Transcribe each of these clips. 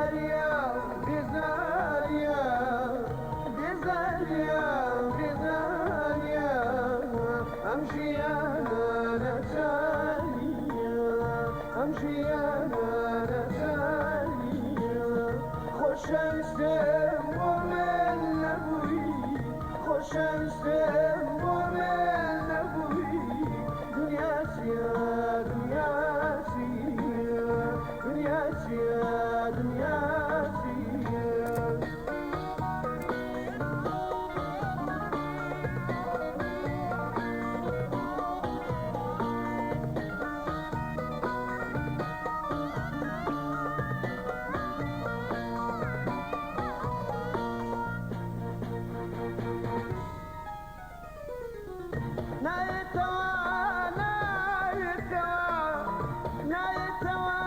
بێزاریە بێزاریە بێزاریە بێزاریە ئەم ژیانە ناچاریە ئەم ژیانە ناچاریە خۆشەویستم بۆ من نەبووی خۆشەویستم بۆ من نەبووی دنیا چیە دنیا چیە دنیا چیە دنیا چیە. نایەتەوە نایەتەوە نایەتەوە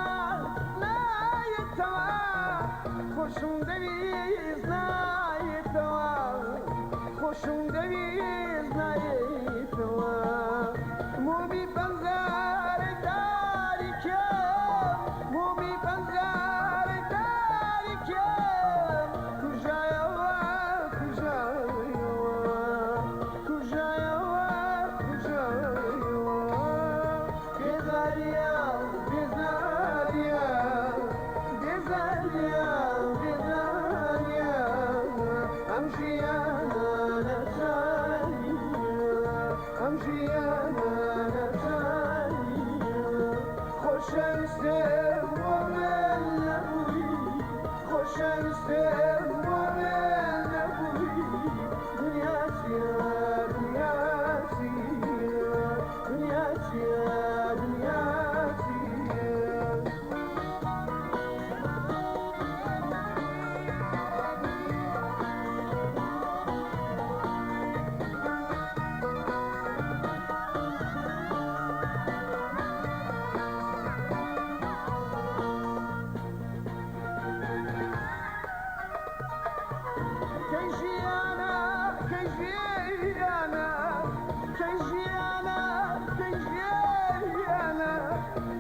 نایەتەوە خۆشم دەویست نایەتەوە خۆشم دەویست نایەتەوە مۆمی پەنجەرەی تاریکم مۆمی پەنجەرەی تاریکم کوژایەوە کوژایەوە کوژایەوە کوژایەوە بێزاریە بێزاریە بێزاریە بێزاریە ئەم ژیانە ناچاریە ئەم ژیانە ناچاریە خۆشەویستم بۆ من نەبووی خۆشەویستم بۆ من نەبووی دنیا چیە دنیا چیە دنیا چیە دنیا چیە. کەی ژیانە کەی ژیانە کەی ژیانە کەی ژیانە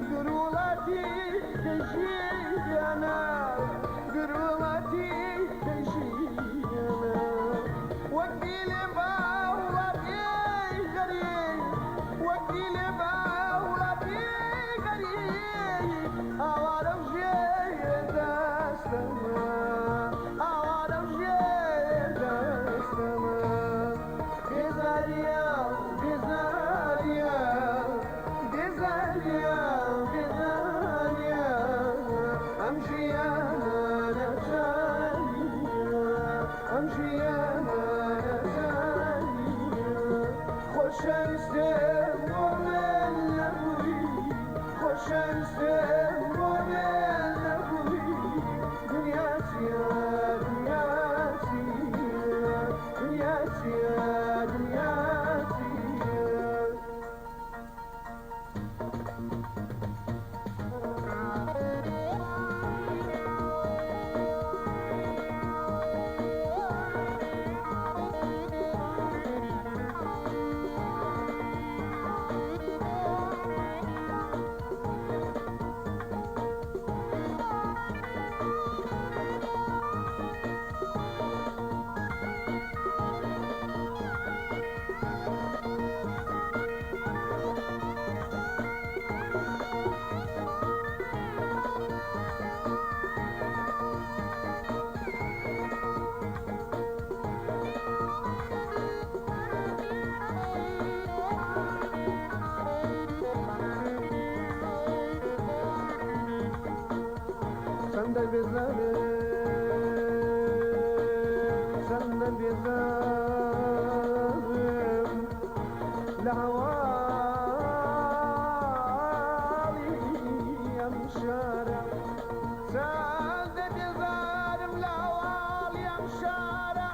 دوور وڵاتی کەی ژیانە دوور وڵاتی کەی ژیانە وەک دیلێ با وڵاتی غەریب وەک دیلێ با وڵاتی غەریب ئاوارە و ژێر دەستەمە ئاوارە و ژێر دەستەمە بێزاریە بێزاریە بێزاریە بێزاریە ئەم ژیانە ناچاریە ئەم ژیانە ناچاریە خۆشەویستم بۆ من نەبووی خۆشەویستم بۆ من نەبووی دنیا چیە دنیا چیە دنیا چیە دنیا چیە. چەندە بێزارم چەندە بێزارم لە هەواڵی ئەم شارە چەندە بێزارم لە هەواڵی ئەم شارە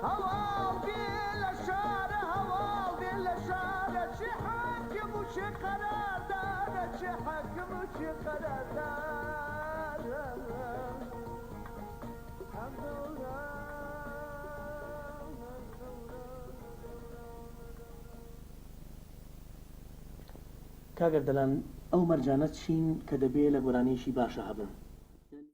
هەواڵ دێ لە شارە هەواڵ دێ لە شارە چ حاکم و چ قەراردارە چ حاکم و چ قەراردارە ئەم دەورە ئەم دەورە. کاک ئەردەلان ئەو مەرجانە چین کە دەبێ لە گۆرانییەکی باشا هەبن؟